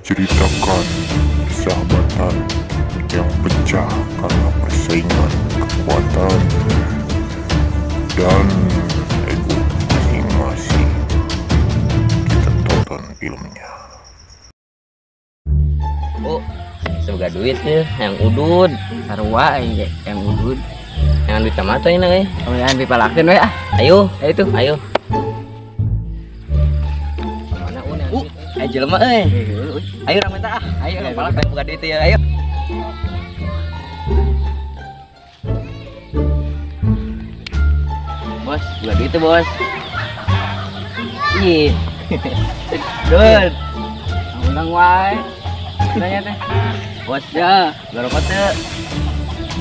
Diceritakan persahabatan yang pecah karena persaingan kekuatan dan ego masing-masing. Kita tonton filmnya. Oh, semoga duit nih yang udud, sarua aing ge yang udud. Yang duit sama tuh ini euy. Oh, yang dipalakeun we ah. Ayo, ayo tuh, ayo. Mana un? Ayo jelema euy. Ayo urang minta ah. Ayo palak buka duit ya, ayo. Bos, buka duit tuh, Bos. Ih. Dud. Undang wae. Nanya teh. Bos, ya, berapa teh?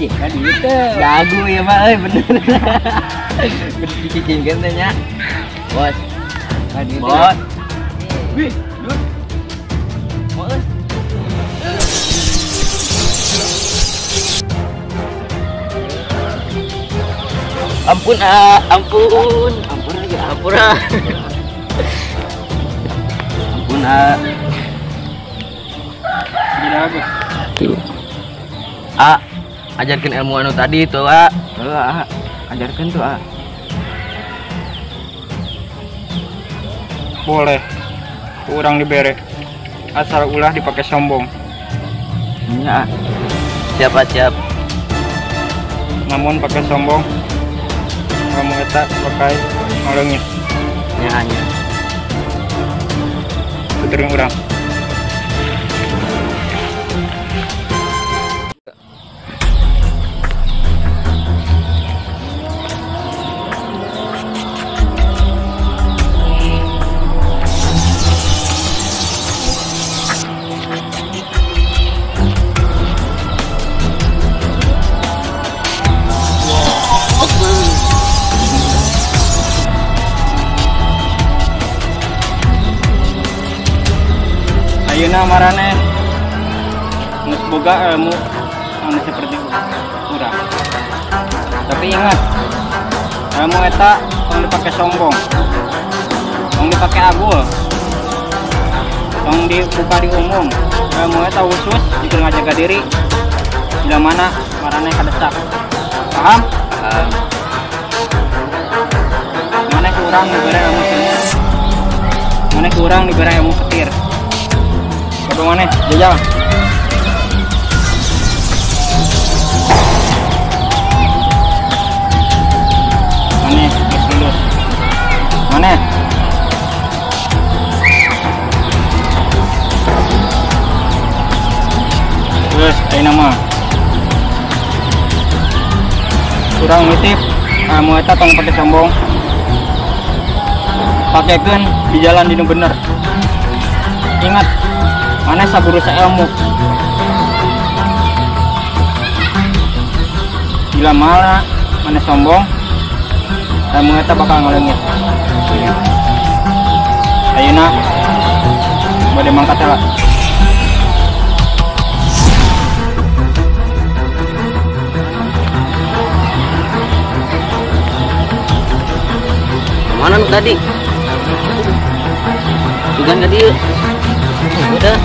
Ih, kan duit teh. Gagu ya, Pak euy, bener. Bener dicicingkeun teh nya. Bos. Kan duit. Bos. Wih, Dud. Mau euy. Ampun, ah, ampun. Ampun aja, ampun ah. Ampun ah. Tidak bagus. Ah, ajarkan ilmu anu tadi tuh, ah. Tuh, ah. Ajarkan tuh, ah. Boleh. Kurang dibere. Asal ulah dipakai sombong. Iya, ah. Siap, ah, siap. Namun pakai sombong kamu eta pakai ngaleungit. Nya nya. Puterin urang. Ayeuna maraneh geus boga ilmu anu seperti urang. Tapi ingat, ilmu eta tong dipake sombong, tong dipake agul, tong dibuka di umum. Ilmu eta khusus jika ngajaga diri bila mana maraneh kadesak. Paham? Paham. Maneh kurang dibere ilmu seni, maneh kurang dibere ilmu petir. Mana jajal. Mana lulus. Mana? Terus ayo nama. Kurang nitip, mau eta tong pakai sombong. Pakekeun di jalan dinu bener. Ingat, mana saburu ilmu. Bila mana mana sombong, ilmu eta bakal ngaleungit. Ayeuna bade mangkat heula. Mana nu tadi? Sugan ka dieu. Udah.